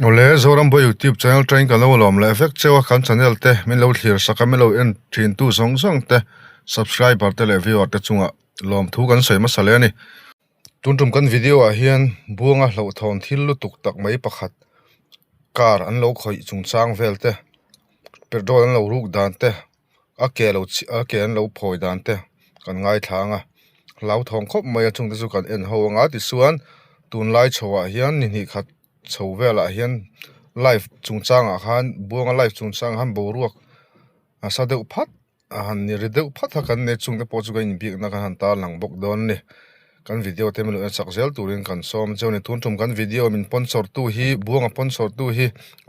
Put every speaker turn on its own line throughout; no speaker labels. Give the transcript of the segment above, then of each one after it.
Awle, Zorambo YouTube channel atangin ka lo lawm leh vek cheu a, kan channel te min lo thlir sak a, min lo en thin tu zawng zawng te subscriber te leh viewer te chungah lawmthu kan sawi hmasa hle a ni. Tun tum kan video ah hian buanga hlauhthawn thil lutuk tak mai pakhat car an lo khawih chungchang vel te petrol an lo ruk dan te a ke lo a ke an lo phawi dan te kan ngaithla ang a hlauthawng khawp mai a chungte chu kan en ho ang a tichuan tunlai chho ah hian ni hnih khat chho velah hian live chungchangah khan buanga live chungchangah khan boruak a sa deuh phat a han ni ri deuh phat a kan nei chungte pawh chu kan inbiakna kan han tarlang bawk dawn a ni kan video te min lo en chak zel turin kan sawm cheu a ni tun tum kan video min sponsor tu hi buanga sponsor tu hi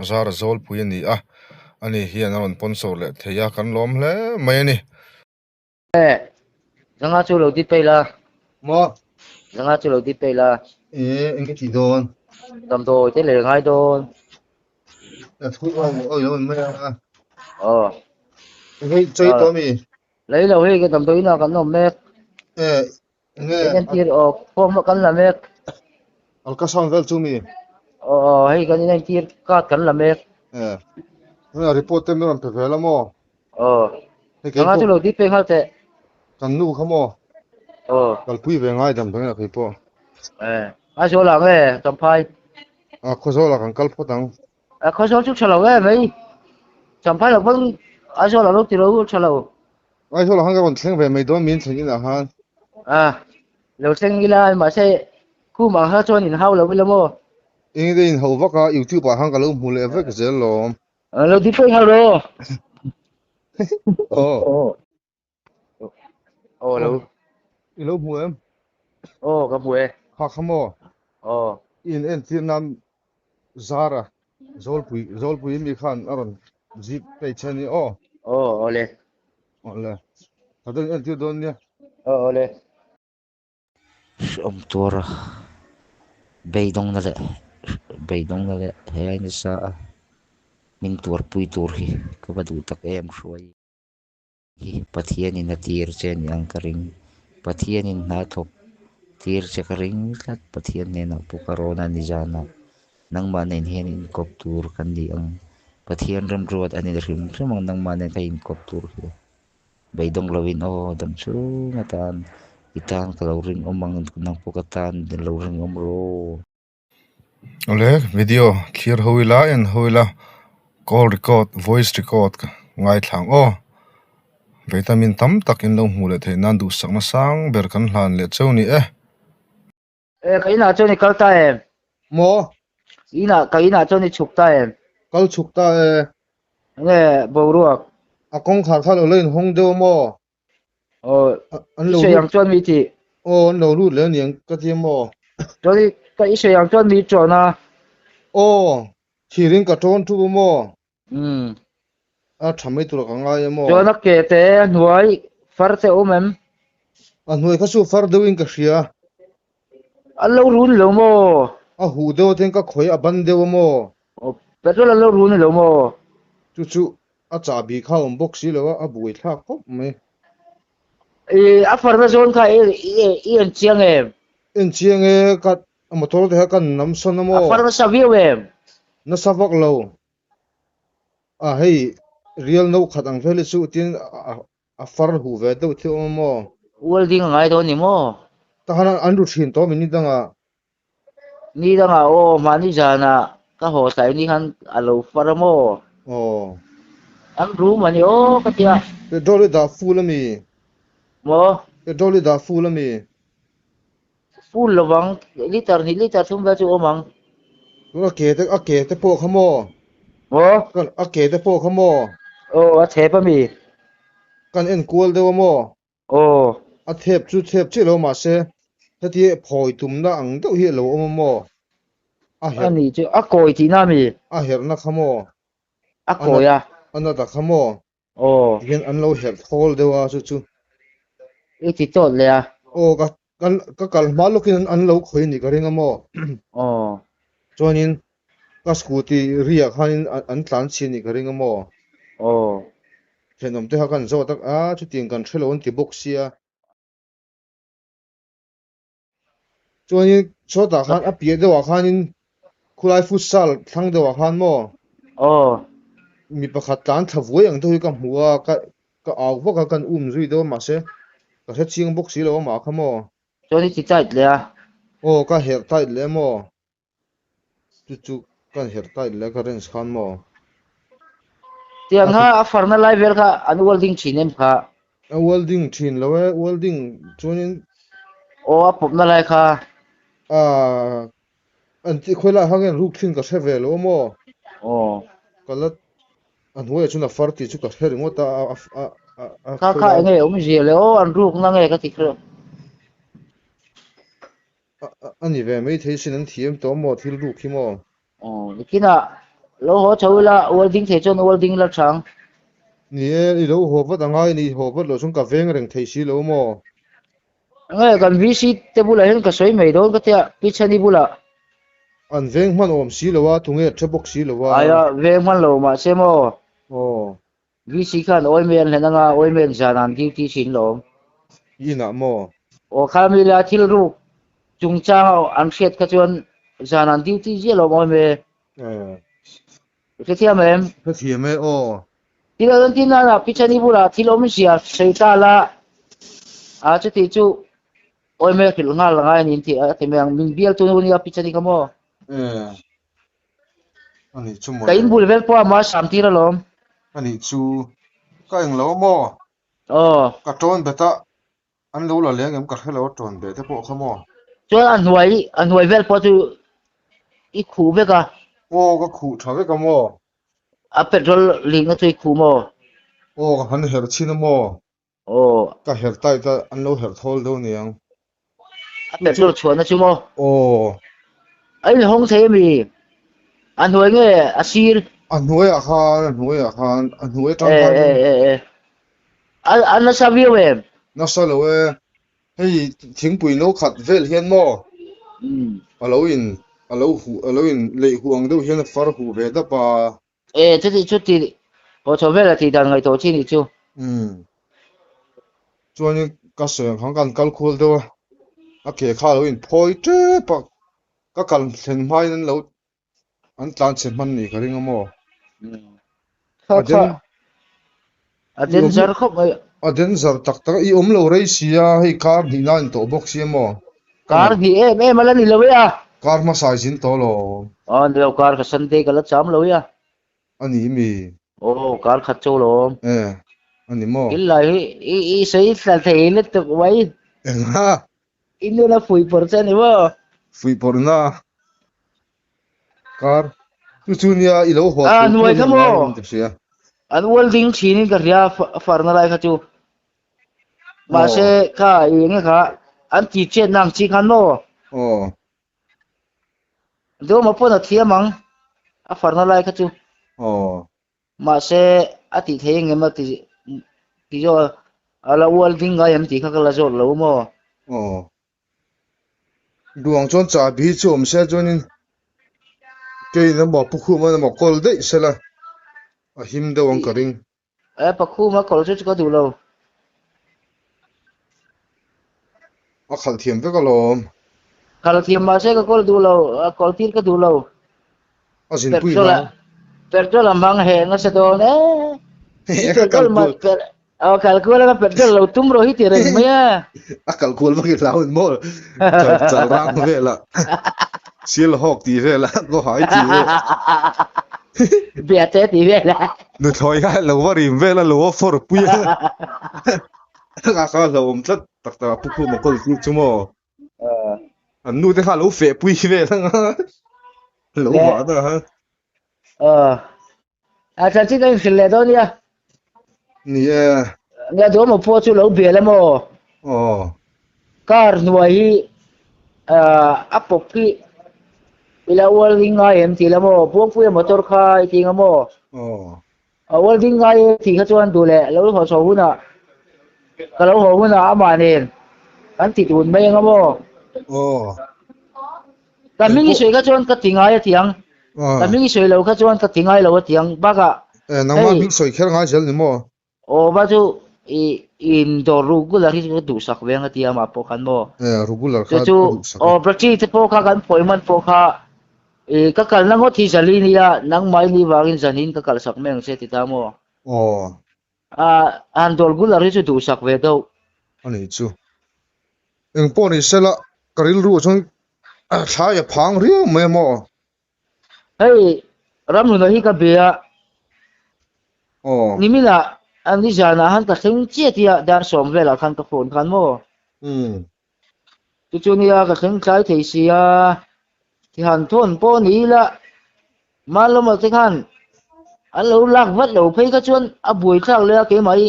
zara zawlpui a ni a ani hian a rawn sponsor leh thei a kan lawm hle mai a ni.
Zanga chu lo ti phei la.
Maw?
Zanga chu lo ti phei la.
Ee, eng ka ti dawn?
Damdawi te leh ngai dawn.
A thu aw aw lo mai a.
Aw.
Hei chei tawh mi?
Lei lo hei ka damdawi inah kan awm mek.
Ee, nge?
Entir aw form kan la mek.
Ultrasound vel chu mi?
Aw hei kan inentir card kan la mek.
Ee, report te min rawn pe ve la maw?
Aw.
Hei kei
Nanga chu
pawh
lo dip pe nghal teh.
Kan nu kha maw?
Aw.
Kalpui ve ngai dam dawn a kei pawh.
Eh, Aizawl ah nge Champhai?
A Khawzawl ah kan kal phawt ang.
A Khawzawl chu tha lo e mai. Champhai lo pawn Aizawl ah lo ti lo tha lo.
Aizawl ah khan ka rawn thleng ve mai dawn min thlen inah khan.
A lo thleng ila mahse khum ang kha chuan in hau lo ila maw?
Eng in hau vak a youtube ah khan ka lo hmu leh vek zel lawm.
Lo ti phei nghal rawh.
Aw.
Aw lo.
I lo hmu em?
Aw ka hmu e.
Kha kha maw?
Aw.
I in entir nan Zara Zawlpui Zawlpui mi khan a rawn zip phei che a ni aw.
Aw aw le.
Aw le. Ka dawn entir dawn nia.
Aw aw le. Hrehawm tuar a, beidawngna leh beidawngna leh he ai nasa a min tuarpui tur hi ka va duh tak em hruai hi Pathianin a tir che a ni ang ka ring Pathianin hna thawk tir che ka ring tlat Pathian hnenah pawh ka rawn a ni zan a nangmah nen hian inkawp tur kan ni ang Pathian remruat a ni hrim hrim ang nangmah nen ka inkawp tur hi. Beidawng lovin aw dam chung atan i tan ka lo rinawm ang nang pawh ka tan lo rinawm rawh.
Awle video thlir ho ila en ho ila call record voice record ka ngaithla ang aw vitamin tam tak in lo hmuh leh theih nan duhsakna sang ber kan hlan leh cheu ni e.
E ka inah chuan i kal ta em?
Maw?
Inah ka inah chuan i chhuk ta em?
Kal chhuk ta e.
Nge boruak?
A kawngkhar kha lo la inhawng deuh maw?
Aw,
An
i
lo
sawi
lut
ang chuan mi tih.
Aw, an lo lut leh aniang ka ti maw?
Chuan i ka i sawi ang chuan mi ṭawn a.
Aw, thirin ka ṭawn ṭup a maw?
Umm.
A ṭha mai tur ka ngai a maw?
Chuan a ke te a hnuai far te awm em?
A hnuai kha chu far deuhin ka hria.
An lo run lo maw?
A huh deuh ten ka khawih a ban deuh a maw?
Aw, petrol an lo run lo maw?
Chu chu a chahbi kha a awm bawk si lo a, a buai thlak khawp mai.
I a farna zawn kha i i en chiang em?
En chiang e, ka motor te kha kan nam sawn a maw?
A far nasa viau em?
Nasa vak lo. A hei real no khat ang vel hi chu tin a far huh ve deuh thil awm a maw?
Welding a ngai dawn ni maw?
Tahan an ru thin tawh mi ni dangah.
Ni dangah aw mahni zanah ka haw tlai ni khan a lo far a maw?
Aw.
An room a ni aw ka tia.
Petrol i dah full a mi?
Maw?
Petrol i dah full a mi?
Full lovang, liter hnih liter thum vel chu awm ang.
Tuna ke te a ke te pawh kha maw?
Maw?
Kan a ke te pawh kha maw?
Aw a chhep a mi?
Kan en kual deuh a maw?
Aw.
A thep chu thep chiah lo mahse heti phawi tumna ang deuh hi a lo awm a maw? A herh.
A nih chu a kawi tihna a mi?
A herhna kha maw?
A kawi a.
A nat a kha maw?
Aw.
Tihian an lo herh thawl deuh a chu chu.
I ti tawt leh a.
Aw ka kan ka kal hma lawkin an lo khawi ni ka ring a maw.
Aw.
Chuanin ka scooty ri ah khanin an tlan chhin ni ka ring a maw.
Aw.
Thenawm te kha kan zawt a a chutiang kan hrelo an ti bawk sia. Chuanin sawtah khan a piah deuhah khanin Khulai futsal thlang deuh ah khan maw?
Aw.
Mi pakhat tlan thla vuai ang deuh hi ka hmu a, ka ka au vak a, kan um zui deuh a mahse ka hre chiang bawk si lo amah kha maw?
Chuan i ti tight leh a.
Aw ka herh tight leh maw? Chu chu kan herh tight leh ka wrench khan maw?
Tiang kha a farna lai vel kha an welding thin em kha?
A welding thin lo e, welding chuanin.
Aw a pawpna lai kha.
Aaa An tih khawi lai hang hian ruk thin ka hre ve lo maw?
Aw.
Ka la a hnuaiah chuan a far tih chu ka hre ringawt a, a a a a
Kha
khawi
kha
lai
enge awm zia le aw an ruk na nge ka ti kher.
A a a ni ve mai thei sin an thiam tawh maw thil ruk hi maw?
Aw nikinah lo haw chho ila welding thei chuan welding la chang.
Ni e, i lo haw vat angai ni, i haw vat loh chuan ka veng reng thei si lo maw?
Nge kan VC te bulah hian ka sawi mai dawn ka tia Pi Chhani bulah.
An veng hman awm si lo a, tunge a the bawk si lo a.
Aia veng hman lo mahse maw.
Aw.
VC khan oil an hlen anga oil zan an duty thin lawm.
I inah maw?
Aw kha mi la thil ruk chungchang a an hriat kha chuan zan an duty ziah lawm oil.
Aw.
Hrethiam em?
Hrethiam e aw.
Thil a rawn ti nana Pi Chhani bulah thil awmzia sawi ta la, a chuti chu awihmel hrilh nghal a ngai a ni tih a ti mai ang. Min bial tu nu nia Pi Chhani kha maw?
E, a nih chu
Ka
mawle.
in bul vel pawh a mah sam tir alawm.
A nih chu. Ka englo maw?
Aw.
Ka tawn bet a, an lo la leng em ka hre lo a tawn bet te pawh kha maw?
Chuan a hnuai, a hnuai vel pawh chu i khuh vek a.
Aw, ka khuh tha vek a maw?
A petrol lihna chu i khuh maw?
Aw ka han herh chhin a maw?
Aw.
Ka herh tight a, an lo herh thawl deuh niang.
A petrol chhuahna chu maw?
Aw.
A inhawng thei ami? A hnuai nge a sir?
A hnuaiah khan, a hnuaiah khan, a hnuai atang khan.
E e e. A a nasa viau em?
Nasa lo e. Hei thingpui no khat vel hian maw a lo in a lo huh a lo in leih huh ang deuh hian a far huh ve dap a.
E chuti chuti haw chho vel a tih dan ngaihtuah chi nih chu.
Umm chuanin ka sawi ang khan kan kal khual deuh a, a ke kha a lo in phawi tep a, ka kal thlen hmain an lo An tlan chhe hman nih ka ring a maw?
Kha kha. A den zar khawp mai.
A den zar tak tak i awm lo rei si a, hei kar hnih na in tawh bawk si a maw?
Kar hnih em em a la ni lo e a.
Kar hmasa i zin tawh lo.
Aw ni lo kar kha Sunday ka la cham lo e a.
A ni mi?
Aw kar khat cho lo.
E a ni maw?
Thil lai hi i i sawi thla thei lutuk mai.
Engah?
I nuna fuih pawrh che a ni maw?
Fuih pawrhna kar chu chu nia i lo haw
Ah,
thur
hnuai
thur
kha
hian
maw?
ngaiin ka hria.
An welding thinin ka hria farna lai kha chu. Mahse
Aw.
kha i enge kha an ti chetna ang chi khan maw?
Aw.
Dawma pawn a thiam ang a farna lai kha chu.
Aw.
Mahse a tih thei engem a ti ti zawk a, a la welding ngai em tih kha ka la zawt lo maw?
Aw. Duang chuan chahbi chu awm se chuanin kein emaw Pakhuma emaw kawl daih sela a him deuh ang ka ring.
E Pakhuma kawl chu chu ka duh lo.
A khalh thiam vek alawm.
Khalh thiam mahse ka kawl duh lo, kawl tir ka duh lo.
A zinpui hlau.
Petrol a hmang heh nasa dawn e.
A kal kual.
Aw kal kual anga petrol lo tum rawh hi ti reng mai a.
A kal kual vak i hlau in maw chal chal rang vel a. Sial hawk tih vel a, ngaw hai tih vel.
Bia te tih vel a.
Nuthlawi kha lo va rim vel a, lo va fawr pui a. A kha hlauhawm tlat tak tak a pu khum a kawl tir chu maw. An nu te kha lo feh pui vel anga. Lo vah na ha.
A chanchin a inhrilh leh dawn nia.
Ni e.
Nia duhawm pawh chu lo bel emaw.
Aw.
Car hnuai hi a pawp hi ila welding ngai em tih la maw Buangpuia motor kha i ti nga maw.
Aw.
A welding ngai e tih kha chuan duh leh lo haw chho hunah ka lo haw hunah amah nen kan ti dun mai anga maw.
Aw.
Ka hming i sawi kha chuan ka ti ngai a ti ang. Ka hming i sawi lo kha chuan ka ti ngai lo a ti ang. Bakah
Eh, nangmah hming sawi kher ngai zel ni maw?
Aw, ba chu i in dawr regular hi chu ka duhsak ve ang a ti a mah pawh khan maw?
Eh, regular
kha ka duhsak a. Aw, Brachi te pawh kha kan phawi man pawh kha I ka kalna ngawt hi Zali nia, nangmah i nih vangin zanin ka kalsak mai ang che ti ta maw?
Aw.
A han dawl gular hi chu duhsak ve deuh.
A nih chu. Eng pawh ni sela ka rilru chuan thlai a phang riau mai a maw?
Hei Ramhluna hi ka bia.
Aw.
Niminah nizanah han ka thleng chiah tia dar sawm velah khan ka phone khan maw?
Umm.
Chu chu nia ka thleng tlai thei si a, thihan thawn pawh ni ila Malawma te khan an lo lak vat lo phei kha chuan a buai thlak leh a keimah hi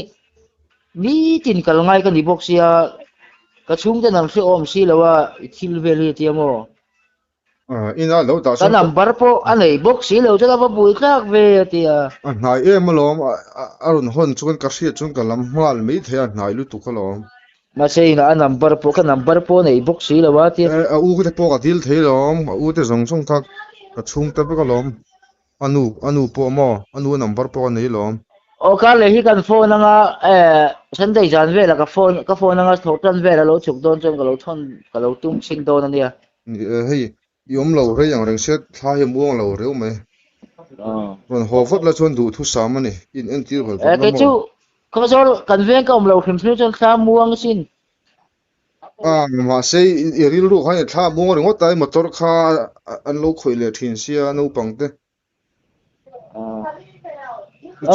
nitin kal ngai ka ni bawk sia ka chhungten an hrehawm si lo a i thil vel hi a tia maw?
Ina lo dah
Ka
chuan
number pawh a nei bawk si lo chuan a va bui tlak ve a ti a.
A hnai em alawm, a rawn hawn chuan ka hriat chuan ka lam nghal mai thei a, hnai lutuk alawm.
Mahse ina a number pawh ka number pawh a nei bawk si lo a ti a.
A u te pawh ka dil thei alawm, a u te zawng zawng kha ka chhungte vek alawm. A nu, a nu pawh maw? A nu number pawh a nei lawm.
Aw kar leh hi kan phone anga eh Sunday zan velah ka phone ka phone anga thawh tan vel a lo chhuk dawn chuan ka lo thawn ka lo tum chhin dawn a nia.
Ni e hei i awm lo rei ang reng sia thla hi a muang lo reuh mai. Rawn haw vat la chuan duh thusam a ni, in entir vat vat
Eh
la
kei
maw?
chu khawzawl kan veng ka awm lo hrim hrim chuan thla muang sin.
A mahse i rilru khan i thla muang ringawt a i motor kha an lo khawih leh thin sia naupang te. I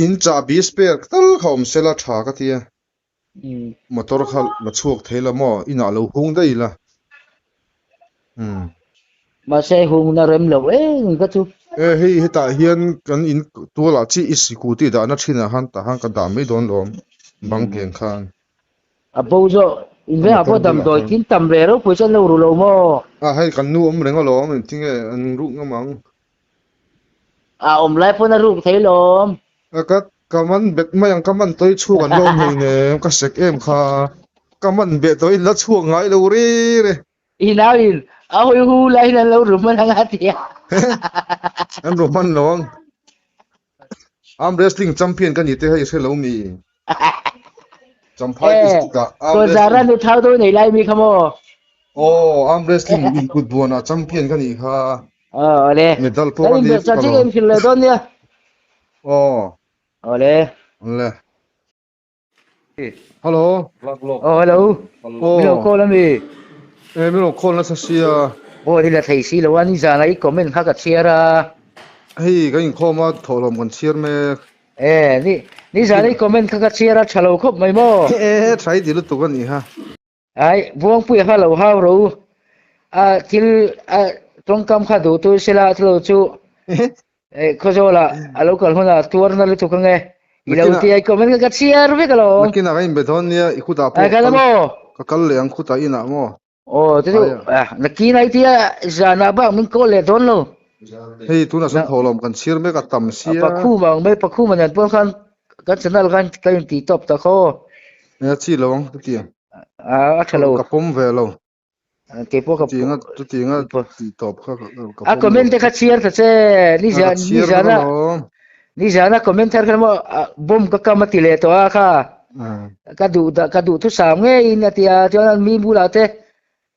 in chahbi spare tal kha awm sela tha ka ti a. Motor kha la chhuak thei la maw inah lo hung daih ila. Umm.
Mahse hungna rem lo eng ka chu.
E hei hetah hian kan in tualah chi i sikut i dahna thinah khan tah khan ka dah mai dawn lawm bang ngheng khan.
A bo zawh in vengah pawh damdawi thil tam ve ropui chuan lo ru lo maw?
A hei kan nu awm reng alawm engtinge an ruk ngam ang.
A awm lai pawn a ruk thei lawm.
A ka ka man bet mai ang ka man tawi chhuak an la awm hleinem ka sek em kha ka man bet tawh in la chhuak ngai lo ri ri.
I nau in a hawi hu lai in an lo ru hman ang a ti a.
An ru hman lo ang. Arm wrestling champion ka ni te hei hre lo mi. Champhai district ah arm wrestling.
Kozara nu thau do nei lai mi kha maw.
Aw arm wrestling in kut buan ah champion ka ni kha.
Aw ole.
Medal pawh ka nei
vek alawm. Kan in dawn nia.
Aw.
Ole.
Ole. Hello.
Oh, hello.
Oh.
Milo call ami.
Eh, milo call na sa sia.
Oh, ni la thei si lo ani zana i comment kha ka chhiar a.
Hei, kan inkhawm a thawhlawm kan chhiar mek.
Eh, ni ni zana i comment kha ka chhiar a thalo khawp mai maw.
Eh, thai ti lutuk ani ha.
Ai, Buangpuia kha lo hau ro u. A thil a tawngkam kha duh tu sela thil chu eh Khawzawla a lo kal hunah tuar na lutuk ange. I lo ti ai comment kha ka chhiar vek alawm.
Nakinah ka inbe dawn nia i khutah pawh
Ai kal maw?
Ka kal leh ang khutah inah maw?
Aw chu chu nakin ai tia zanah bak min call leh dawn lo.
Hei tunah sawn thawhlawm kan chhiar mek a tam sia.
Pakhum ang mai Pakhum a nen pawh khan kan channel khan ka inti tawp tak aw.
Nia chi lo ang ka ti.
A tha lo.
Ka pawm ve lo.
Kei pawh ka
pawm. Chutianga tih tawp kha ka pawm
lo. A comment te kha chhiar ta che. Nizan nizana nizana comment thar khan maw bomb ka kam a ti leh tawh a kha. Ka duh ka duh thusam ngeiin a ti a chuan mi bulah te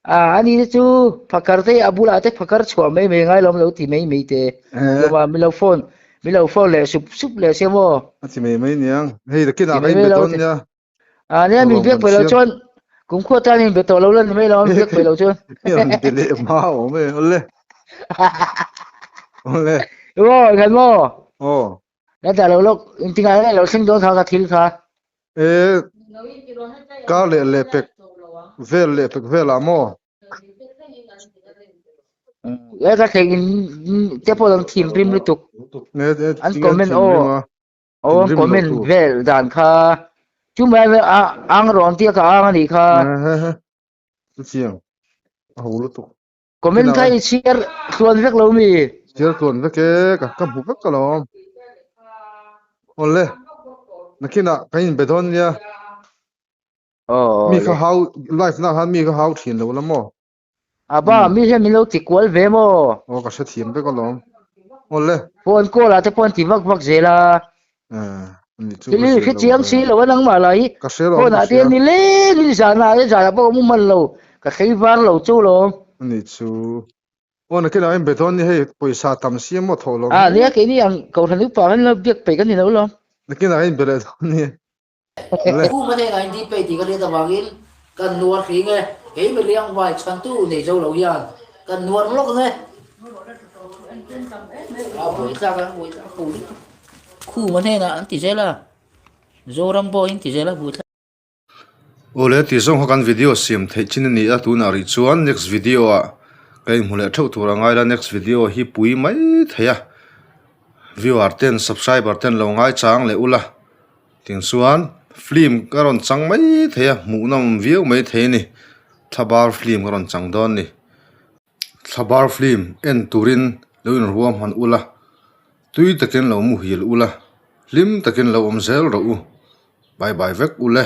a ani te chu phakar te a bulah te phakar chhuah mai mai ngai lawm lo ti mai mai te. Lawma mi lo phone mi lo phone leh sup sup leh sia maw.
A ti mai mai niang. Hei takin ah ka inbe dawn nia.
A nia min biak peih lo chuan kumkhua tan in be tawh lo la ni mai lo biak peih lo chuan.
Rawn be leh hma awm e awle. Awle.
Aw engkhat maw?
Aw.
La dah lo lawk engtikah nge lo thleng dawn kha ka thil kha.
E kar leh leh pek vel leh pek velah maw?
E ka thei in te pawh an thinrim lutuk. An comment aw. Aw an comment vel dan kha chu mai a ang rawn tia ka ang anih kha.
Chuchiang a ho lutuk.
Comment kha i chhiar tluan vek lo mi?
Chhiar tluan vek e ka ka hmu vek alawm. Awle nakinah kan inbe dawn nia. Mi kha hau live na khan mi kha hau thin lo la maw?
Aba, mi hian min lo ti kual ve maw?
Aw, ka hrethiam vek alawm. Awle.
Phone call ah te pawh an ti vak vak zel a.
Eh, ani chu
Thil
ka
hi
hre lo
hrechiang
ve.
si lo a nangmah lah hi.
Ka hre lo,
Phone
ka
ah te
hria.
ni leng in zan ah zan ah pawh ka mu hman lo. Ka thlei var lo chu lawm.
Ani chu. Aw nakin ah in be dawn ni hei pawisa tam siam maw thawh lawm
Ah nia keini ang kohhran upa kan lo biak peih kan ni lo lawm.
Nakin ah in be leh dawn ni. Le.
Pu Manenga in dipei tih ka hriat avangin kan nuar hring e, kei mi riang vai chhantu nei zo lo hian kan nuar lawk ang e. A buai tlak a, buai tlak ho lutuk. Khuma hnenah an ti zel a, Zoram pawh in ti zel a buai tlak.
Awle tih zawng kha kan video siam theih chin a ni a, tunah rih chuan next video ah ka inhmu leh theuh tur a ngai la, next video hi pui mai thei a, viewer ten subscriber ten lo ngaichang leh ula. Tiang chuan film ka rawn chang mai thei a hmuh nawm viau mai thei a ni thlabar film ka rawn chang dawn a ni thlabar film en turin lo inruam han ula tui takin lo muhil ula hlim takin lo awm zel rawh u bye bye vek ule.